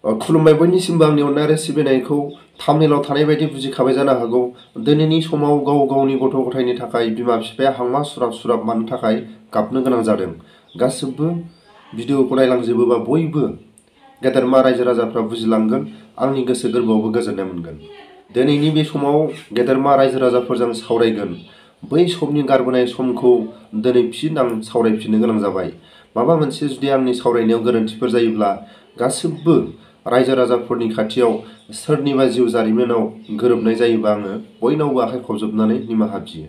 खुलुमबाय बयनिसिमबो आंनि अननाय आरो सिबिनायखौ थाम्बनेलाव थानाय बायदि बुजिखाबाय जानो हागौ। दिनैनि समाव गाव गावनि गथ' गथायनि थाखाय बिमा बिफाया हांमा सुराब सुराब मानो थाखाय गाबनो गोनां जादों। गासिबो भिडिअखौ नायलांजोबोबा बयबो गेदेरमा रायजो राजाफ्रा बुजिलांगोन, आंनि गोसो गोरबोआवबो गोजोननाय मोनगोन। दिनैनि बे समाव गेदेरमा रायजो राजाफोरजों सावरायगोन। बै समनि गारबोनाय समखौ दिनै फिन आं सावरायफिननो गोनां जाबाय। माबा मोनसे जुदि आंनि सावरायनायाव गोरोन्थिफोर जायोब्ला गासिबो रायजो राजाफोरनि खाथियाव सोरनिबा जिउ जारिमिनाव गोरोबनाय जायोबा आङो बयनावबो आखाइ खबजोबनानै निमाहा बियो।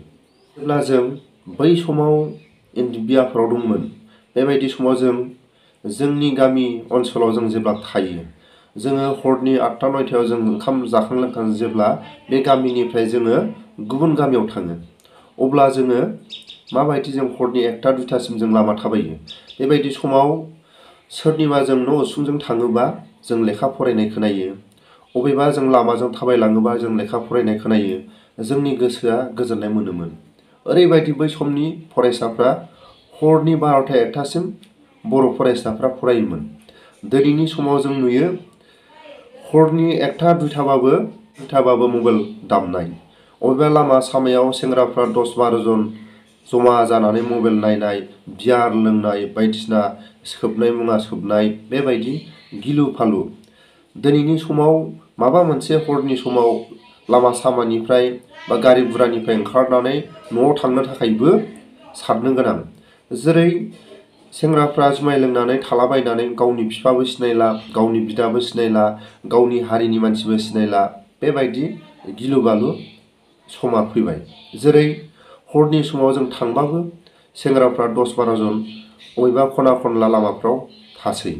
जेब्ला जों बै समाव एनडिबिआरफोराव दंमोन, बेबायदि समाव जोंनि गामि ओनसोलाव जों जेब्ला थायो, जोङो हरनि 8टा 9टायाव जों ओंखाम जाखां लोंखां जेब्ला बे गामिनिफ्राय जोङो गुबुन गामियाव थाङो, अब्ला जोङो माबायदि जों हरनि 1टा 2टासिम जों लामा थाबायो। बेबायदि समाव सोरनिबा जों न' उसुंजों थाङोबा जों लेखा फरायनाय खोनायो, अबेबा जों लामाजों थाबायलाङोबा जों लेखा फरायनाय खोनायो, जोंनि गोसोआ गोजोननाय मोनोमोन। ओरैबायदि बै समनि फरायसाफ्रा हरनि 12टा 1टासिम बर' फरायसाफ्रा फरायोमोन। दिनैनि समाव जों नुयो हरनि 1टा 2टाबाबो मबाइल दामनाय, अबेबा लामा सामायाव सेंग्राफ्रा 10-12 जन जमा जानानै मबाइल नायनाय, बियार लोंनाय, बायदिसिना सोबनाय मुवा सोबनाय, बेबायदि गिलु फालु। दिनैनि समाव माबा मोनसे हरनि समाव लामा सामानिफ्राय बा गारि गुरानिफ्राय ओंखारनानै न'आव थांनो थाखायबो साननो गोनां। जेरै सेंग्राफ्रा जुमाय लोंनानै थालाबायनानै गावनि बिफाबो सिनायला, गावनि बिदाबो सिनायला, गावनि हारिनि मानसिबो सिनायला, बेबायदि गिलु बालु समा फैबाय। जेरै हरनि समाव जों थांबाबो सेंग्राफ्रा 10-12 जन बबेबा खना खनला लामाफ्राव थासै।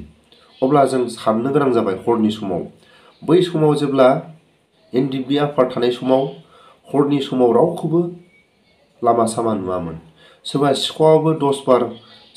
अब्ला जों साननो गोनां जाबाय हरनि समाव। बै समाव जेब्ला एनडिबिआरफोर थानाय समाव हरनि समाव रावखौबो लामा सामा नुवामोन। सोरबा सिखावाबो 10 बार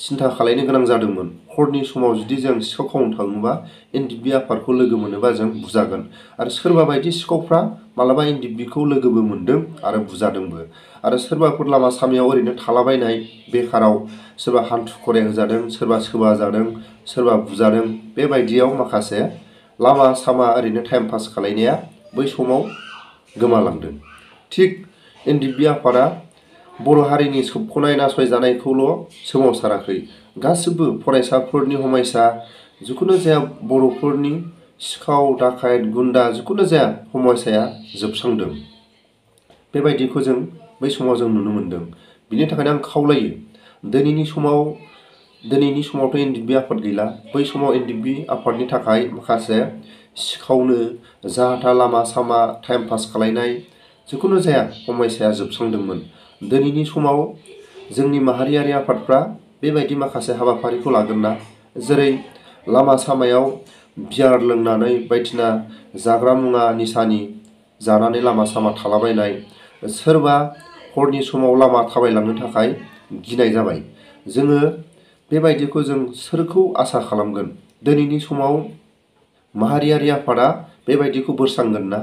सिन्था खालायनो गोनां जादोंमोन। हरनि समाव जुदि जों सिखाव खावनो थाङोबा एनडिबिआरफोरखौ लोगो मोनोबा जों बुजागोन। आरो सोरबा बायदि सिखावफ्रा मालाबा एनडिबिखौ लोगोबो मोनदों आरो बुजादोंबो। आरो सोरबाफोर लामा सामायाव ओरैनो थालाबायनाय बेखाराव सोरबा हान्थु खराय होजादों, सोरबा सोबा जादों, सोरबा बुजादों, बेबायदियाव माखासे लामा सामा ओरैनो टाइम पास खालायनाया बै समाव गोमालांदों। थिग एनडिबिआरफोरा बर' हारिनि सोबख'नाय नासयजानायखौल' सोमावसाराखै, गासिबो फरायसाफोरनि हमायसा, जिखुनु जाया बर'फोरनि सिखाव दाखायत गुन्दा जिखुनु जाया हमायसाया जोबस्रांदों। बेबायदिखौ जों बै समाव जों नुनो मोनदों। बिनि थाखायनो आं खावलायो, दिनैनि समावथ' एनडिबिआरफोर गैला। बै समाव एनडिबिआरफोरनि थाखाय माखासे सिखावनो जाहाथा लामा सामा टाइम पास खालायनाय जिखुनु जाया हमायसाया जोबस्रांदोंमोन। दिनैनि समाव जोंनि माहारियारि आफादफ्रा बेबायदि माखासे हाबाफारिखौ लागोन ना? जेरै लामा सामायाव बियार लोंनानै बायदिसिना जाग्रा मुवा निसानि जानानै लामा सामा थालाबायनाय, सोरबा हरनि समाव लामा थाबायलांनो थाखाय गिनाय जाबाय। जोङो बेबायदिखौ जों सोरखौ आसा खालामगोन? दिनैनि समाव माहारियारि आफादा बेबायदिखौ बोस्रांगोन ना?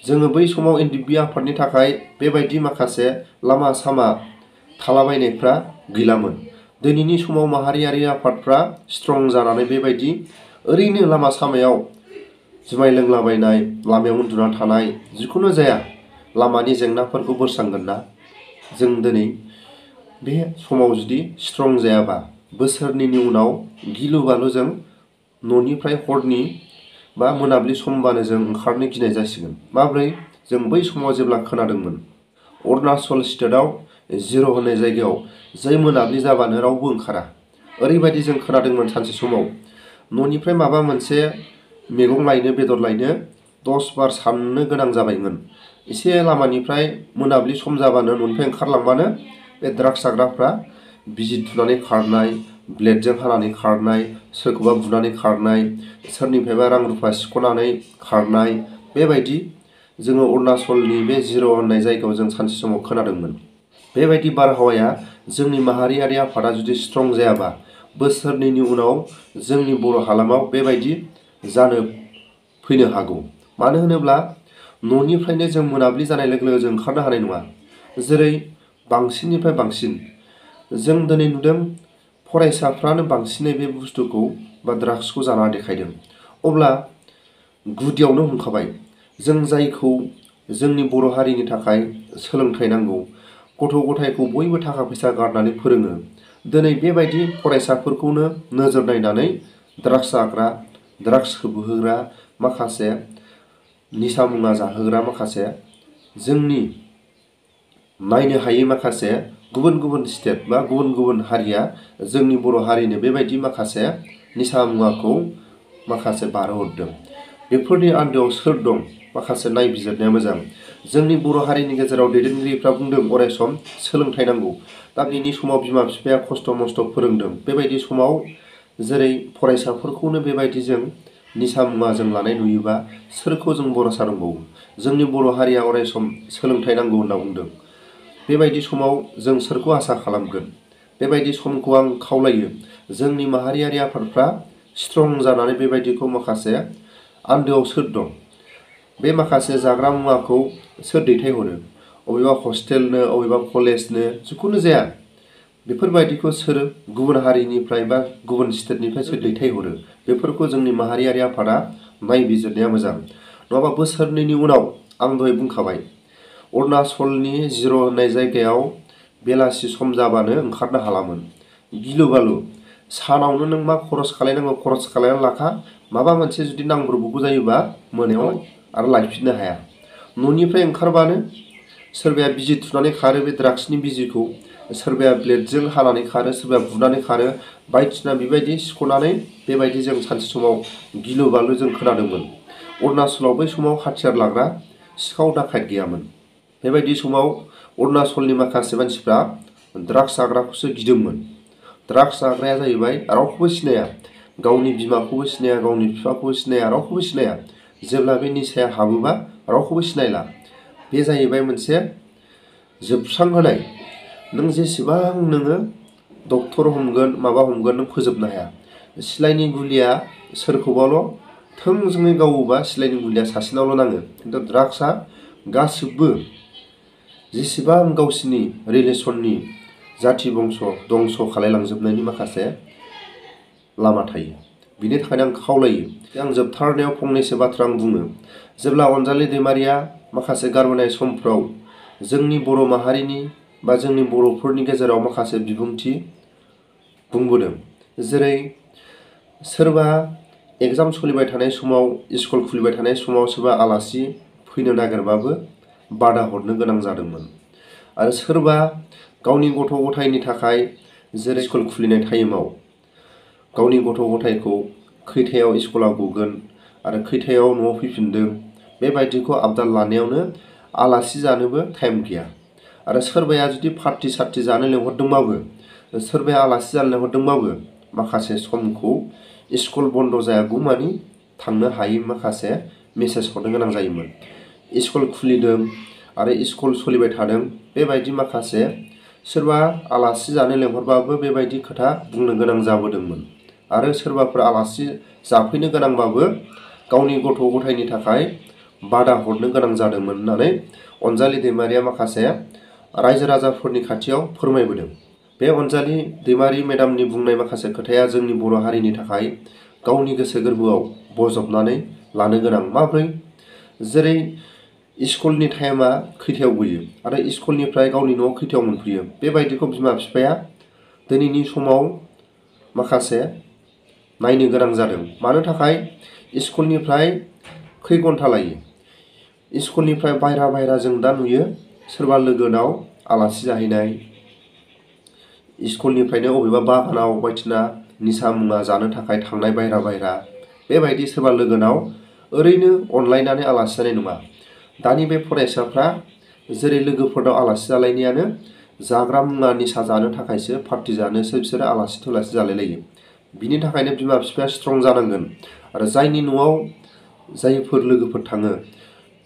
जोङो बै समाव एनडिबिआरफोरनि थाखाय बेबायदि माखासे लामा सामा थालाबायनायफ्रा गैलामोन। दिनैनि समाव माहारियारि आफादफ्रा स्ट्रं जानानै बेबायदि ओरैनो लामा सामायाव जुमाय लोंलाबायनाय, लामायाव उन्दुना थानाय, जिखुनु जाया लामानि जेंनाफोरखौ बोस्रांगोन ना? जों दिनै बे समाव जुदि स्ट्रं जायाबा बोसोरनैनि उनाव गिलु बालुजों न'निफ्राय हरनि बा मोनाबिलि समबानो जों ओंखारनो गिनाय जासिगोन। माब्रै? जों बै समाव जेब्ला खोनादोंमोन अरुणाचल स्टेटआव 0 होननाय जायगायाव जै मोनाबिलि जाबानो रावबो ओंखारा। ओरैबायदि जों खोनादोंमोन सानसे समाव न'निफ्राय माबा मोनसे मैगं लायनो, बेदर लायनो 10 बार साननो गोनां जाबायमोन। एसे लामानिफ्राय मोनाबिलि सम जाबानो न'निफ्राय ओंखारलांबानो बे ड्राग्स जाग्राफ्रा बिजि थुनानै खारनाय, ब्लेडजों हानानै खारनाय, सोरखौबा बुनानै खारनाय, सोरनिफ्रायबा रां रुफा सिख'नानै खारनाय, बेबायदि जोङो अरुणाचलनि बे 0 होननाय जायगायाव जों सानसे समाव खोनादोंमोन। बेबायदि बारहावाया जोंनि माहारियारि आफादा जुदि स्ट्रं जायाबा बोसोरनैनि उनाव जोंनि बर' हालामाव बेबायदि जानो फैनो हागौ। मानो होनोब्ला न'निफ्रायनो जों मोनाबिलि जानाय लोगो लोगो जों ओंखारनो हानाय नङा। जेरै बांसिननिफ्राय बांसिन जों दिनै नुदों फरायसाफ्रानो बांसिनै बे बुस्थुखौ बा ड्राग्सखौ जाना देखायदों। अब्ला गुदियावनो हमखाबाय जों जायखौ जोंनि बर' हारिनि थाखाय सोलोंथाइ नांगौ, गथ' गथायखौ बयबो थाखा फैसा गारनानै फोरोङो। दिनै बेबायदि फरायसाफोरखौनो नोजोर नायनानै ड्राग्स जाग्रा, ड्राग्स होबोहोग्रा माखासे निसा मुवा जाहोग्रा माखासे जोंनि नायनो हायै माखासे गुबुन गुबुन स्टेट बा गुबुन गुबुन हारिया जोंनि बर' हारिनो बेबायदि माखासे निसा मुवाखौ माखासे बारहोहरदों। बेफोरनि आन्दोआव सोर दं माखासे नायबिजिरनाया मोजां। जोंनि बर' हारिनि गेजेराव दैदेनगिरिफ्रा बुंदों अराय सम सोलोंथाइ नांगौ। दा बिनि समाव बिमा बिफाया खस्थ' मस्थ' फोरोंदों। बेबायदि समाव जेरै फरायसाफोरखौनो बेबायदि जों निसा मुवाजों लानाय नुयोबा सोरखौ जों भरसा दंबावो? जोंनि बर' हारिया अराय सम सोलोंथाइ नांगौ होनना बुंदों। बेबायदि समाव जों सोरखौ आसा खालामगोन? बेबायदि समखौ आं खावलायो जोंनि माहारियारि आफादफ्रा स्ट्रं जानानै बेबायदिखौ माखासे आन्दोआव सोर दं? बे माखासे जाग्रा मुवाखौ सोर दैथायहरो? अबेबा हस्टेलनो, अबेबा कलेजनो, जिखुनु जाया बेफोरबायदिखौ सोर गुबुन हारिनिफ्राय बा गुबुन स्टेटनिफ्राय सोर दैथायहरो? बेफोरखौ जोंनि माहारियारि आफादा नायबिजिरनाया मोजां। नङाबा बोसोरनैनि उनाव आं दहाय बुंखाबाय अरुणाचलनि जिर' होननाय जायगायाव बेलासि सम जाबानो ओंखारनो हालामोन। गिलु बालु सानावनो नों मा खरस खालायनांगौ खरस खालायनानै लाखा, माबा मोनसे जुदि नांब्रबगौ जायोबा मोनायाव आरो लायफिननो हाया। न'निफ्राय ओंखारबानो सोरबाया बिजि थुनानै खारो बे ड्राग्सनि बिजिखौ, सोरबाया ब्लेडजों हानानै खारो, सोरबाया बुनानै खारो, बायदिसिना बेबायदि सिख'नानै बेबायदि जों सानसे समाव गिलु बालु जों खोनादोंमोन। अरुणाचलाव बै समाव हाथियार लाग्रा सिखाव दाखायत गैयामोन। बेबायदि समाव अरुणाचलनि माखासे मानसिफ्रा ड्राग्स जाग्राखौसो गिदोंमोन। ड्राग्स जाग्राया जाहैबाय रावखौबो सिनाया, गावनि बिमाखौबो सिनाया, गावनि बिफाखौबो सिनाया, रावखौबो सिनाया। जेब्ला बे निसाया हाबोबा रावखौबो सिनायला। बे जाहैबाय मोनसे जोबस्रांहोनाय। नों जेसेबां नोङो डक्टर हमगोन माबा हमगोन नों फोजोबनो हाया। सिलाइनि गुलिया सोरखौबाल' थोंजोङै गावोबा सिलाइनि गुलिया सासेनावल' नाङो। खिन्थु ड्राग्सआ गासिबो जेसेबां गावसिनि रिलेसननि जाथि बंस' दंस' खालायलांजोबनायनि माखासे लामा थायो। बिनि थाखायनो आं खावलायो। आं जोबथारनायाव फंनैसो बाथ्रा आं बुङो। जेब्ला अनजालि दैमारिया माखासे गारबोनाय समफ्राव जोंनि बर' माहारिनि बा जोंनि बर'फोरनि गेजेराव माखासे बिबुंथि बुंबोदों। जेरै सोरबा एग्जाम सोलिबाय थानाय समाव, स्कुल खुलिबाय थानाय समाव सोरबा आलासि फैनो नागिरबाबो बादा हरनो गोनां जादोंमोन। आरो सोरबा गावनि गथ' गथायनि थाखाय जेरै स्कुल खुलिनाय टाइमाव गावनि गथ' गथायखौ खैथायाव स्कुला गगोन आरो खैथायाव न'आव फैफिनदों बेबायदिखौ आबदाल लानायावनो आलासि जानोबो टाइम गैया। आरो सोरबाया जुदि पार्टि सार्टि जानो लेंहरदोंबाबो, सोरबाया आलासि जानो लेंहरदोंबाबो माखासे समखौ स्कुल बन्द जायागौ मानि थांनो हायै माखासे मेसेज हरनो गोनां जायोमोन। स्कुल खुलिदों आरो स्कुल सोलिबाय थादों बेबायदि माखासे सोरबा आलासि जानो लेंहरबाबो बेबायदि खोथा बुंनो गोनां जाबोदोंमोन। आरो सोरबाफोर आलासि जाफैनो गोनांबाबो गावनि गथ' गथायनि थाखाय बादा हरनो गोनां जादोंमोन होननानै अनजालि दैमारिया माखासे रायजो राजाफोरनि खाथियाव फोरमायबोदों। बे अनजालि दैमारि मेडामनि बुंनाय माखासे खोथाया जोंनि बर' हारिनि थाखाय गावनि गोसो गोरबोआव बजबनानै लानो गोनां। माब्रै? जेरै स्कुलनि टाइमा खैथायाव गयो आरो स्कुलनिफ्राय गावनि न'आव खैथायाव मोनफैयो बेबायदिखौ बिमा बिफाया दिनैनि समाव माखासे नायनो गोनां जादों। मानो थाखाय? स्कुलनिफ्राय खै घन्टा लायो? स्कुलनिफ्राय बायह्रा जों दा नुयो सोरबा लोगोनाव आलासि जाहैनाय, स्कुलनिफ्रायनो अबेबा बागानाव बायदिसिना निसा मुवा जानो थाखाय थांनाय बायह्रा बेबायदि सोरबा लोगोनाव ओरैनो अनलायनानै आलासि जानाय नङा। दानि बे फरायसाफ्रा जेरै लोगोफोरनाव आलासि जालायनायानो जाग्रा मुवा निसा जानो थाखायसो पार्टि जानोसो बिसोरो आलासि थुलासि जालायलायो। बिनि थाखायनो बिमा बिफाया स्ट्रं जानांगोन। आरो जायनि न'आव जायफोर लोगोफोर थाङो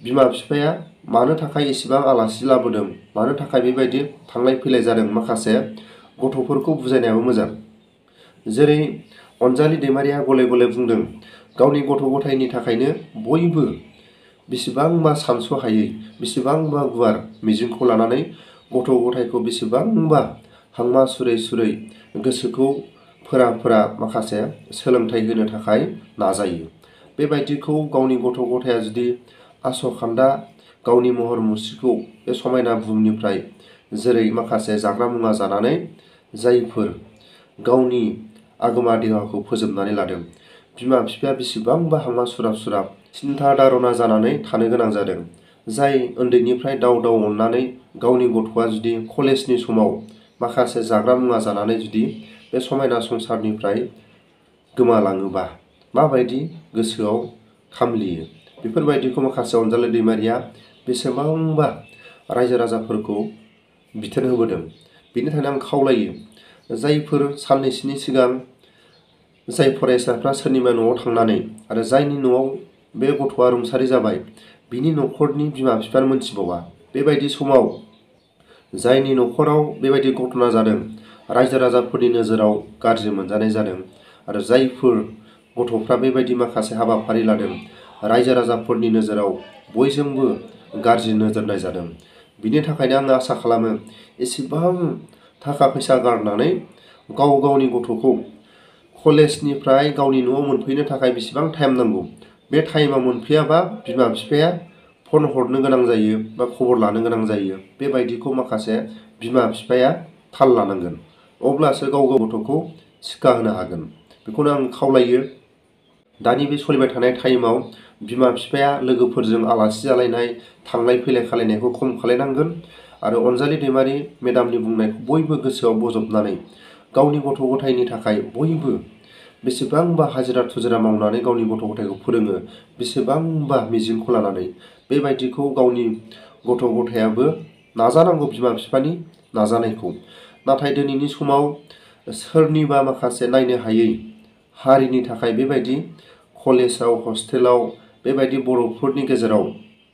बिमा बिफाया मानो थाखाय एसेबां आलासि लाबोदों, मानो थाखाय बेबायदि थांलाय फैलाय जादों माखासे गथ'फोरखौ बुजायनायाबो मोजां। जेरै अनजालि दैमारिया गले गले बुंदों गावनि गथ' गथायनि थाखायनो बयबो बेसेबांबा सानस'हायै बेसेबांबा गुवार मिजिंखौ लानानै गथ' गथायखौ बेसेबांबा हांमा सुरै गोसोखौ फोरा माखासे सोलोंथाइ होनो थाखाय नाजायो। बेबायदिखौ गावनि गथ' गथाया जुदि आस'खान्दा गावनि महर मुस्रिखौ बे समायना बुहुमनिफ्राय जेरै माखासे जाग्रा मुवा जानानै जायफोर गावनि आगोमा देहाखौ फोजोबनानै लादों, बिमा बिफाया बेसेबांबा हांमा सुराब सुराब सिन्था दारना जानानै थानो गोनां जादों। जाय उन्दैनिफ्राय दाव दाव अननानै गावनि गथ'आ जुदि कलेजनि समाव माखासे जाग्रा मुवा जानानै जुदि बे समायना संसारनिफ्राय गोमालाङोबा माबायदि गोसोआव खामलियो। बेफोरबायदिखौ माखासे अनजालि दैमारिया बेसेबांबा रायजो राजाफोरखौ बिथोन होबोदों। बेनि थाखायनो आं खावलायो, जायफोर साननैसोनि सिगां जाय फरायसाफ्रा सोरनिबा न'आव थांनानै आरो जायनि न'आव बे गथ'आ रुंसारि जाबाय बिनि न'खरनि बिमा बिफाया मोनथिबावा, बेबायदि समाव जायनि न'खराव बेबायदि घटना जादों रायजो राजाफोरनि नोजोराव गाज्रि मोनजानाय जादों आरो जायफोर गथ'फ्रा बेबायदि माखासे हाबाफारि लादों रायजो राजाफोरनि नोजोराव बयजोंबो गाज्रि नोजोर नायजादों। बिनि थाखायनो आङो आसा खालामो एसेबां थाखा फैसा गारनानै गावनि गथ'खौ कलेजनिफ्राय गावनि न'आव मोनफैनो थाखाय बेसेबां टाइम नांगौ, बे टाइमाव मोनफैयाबा बिमा बिफाया फन हरनो गोनां जायो बा खबर लानो गोनां जायो। बेबायदिखौ माखासे बिमा बिफाया थाल लानांगोन, अब्लासो गाव गथ'खौ सिक्षा होनो हागोन। बेखौनो आं खावलायो। दानि बे सोलिबाय थानाय टाइमाव बिमा बिफाया लोगोफोरजों आलासि जालायनाय थांलाय फैलाय खालायनायखौ खम खालायनांगोन आरो अनजालि दैमारि मेडामनि बुंनायखौ बयबो गोसोआव बजबनानै गावनि गथ' गथायनि थाखाय बयबो बेसेबांबा हाजिरा थुजिरा मावनानै गावनि गथ' गथायखौ फोरोङो, बेसेबांबा मिजिंखौ लानानै बेबायदिखौ गावनि गथ' गथायाबो नाजानांगौ बिमा बिफानि नाजानायखौ। नाथाय दिनैनि समाव सोरनिबा माखासे नायनो हायै हारिनि थाखाय बेबायदि कलेजाव हस्टेलाव बेबायदि बर'फोरनि गेजेराव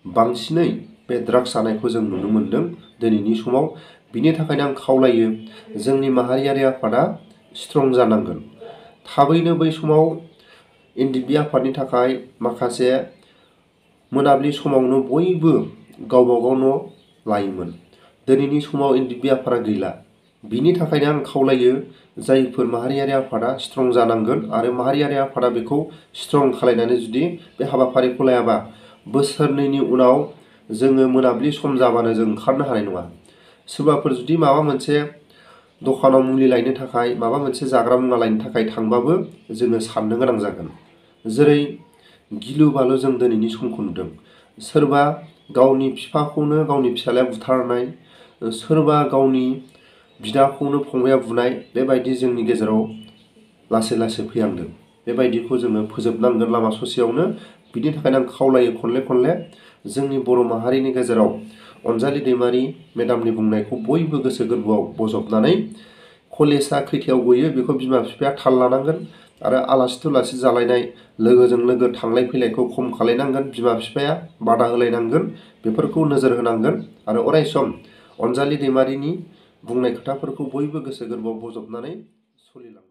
बांसिनै बे ड्राग्स जानायखौ जों नुनो मोन्दों दिनैनि समाव। बिनि थाखायनो आं खावलायो जोंनि माहारियारि आफादा स्ट्रं जानांगोन। थाबैनो बै समाव एनडिपि आफादनि थाखाय माखासे मोनाबिलि समावनो बयबो गावबागाव न' लायोमोन। दिनैनि समाव एनडिपि आफादा गैला। बिनि थाखायनो आं खावलायो जायफोर माहारियारि आफादा स्ट्रं जानांगोन आरो माहारियारि आफादा बेखौ स्ट्रं खालायनानै जुदि बे हाबाफारिखौ लायाबा बोसोरनैनि उनाव जोङो मोनाबिलि सम जाबानो जों ओंखारनो हानाय नङा। सोरबाफोर जुदि माबा मोनसे दखानाव मुलि लायनो थाखाय माबा मोनसे जाग्रा मुवा लायनो थाखाय थांबाबो जोङो साननो गोनां जागोन। जेरै गिलु बालु जों दिनैनि समखौ नुदों। सोरबा गावनि बिफाखौनो गावनि फिसालाया बुथारनाय, सोरबा गावनि बिदाखौनो फंबाया बुनाय, बेबायदि जोंनि गेजेराव लासै लासै फैहांदों। बेबायदिखौ जोङो फोजोबनांगोन लामा ससेयावनो। बिनि थाखायनो आं खावलायो खनले जोंनि बर' माहारिनि गेजेराव अनजालि दैमारि मेडामनि बुंनायखौ बयबो गोसो गोरबोआव बजबनानै कलेजा खैथायाव गयो बेखौ बिमा बिफाया थाल लानांगोन आरो आलासि दुलासि जालायनाय लोगोजों लोगो थांलाय फैलायखौ खम खालायनांगोन। बिमा बिफाया बादा होलायनांगोन, बेफोरखौ नोजोर होनांगोन आरो अरायसम अनजालि दैमारिनि बुंनाय खोथाफोरखौ बयबो गोसो गोरबोआव बजबनानै सोलिलांनांगोन।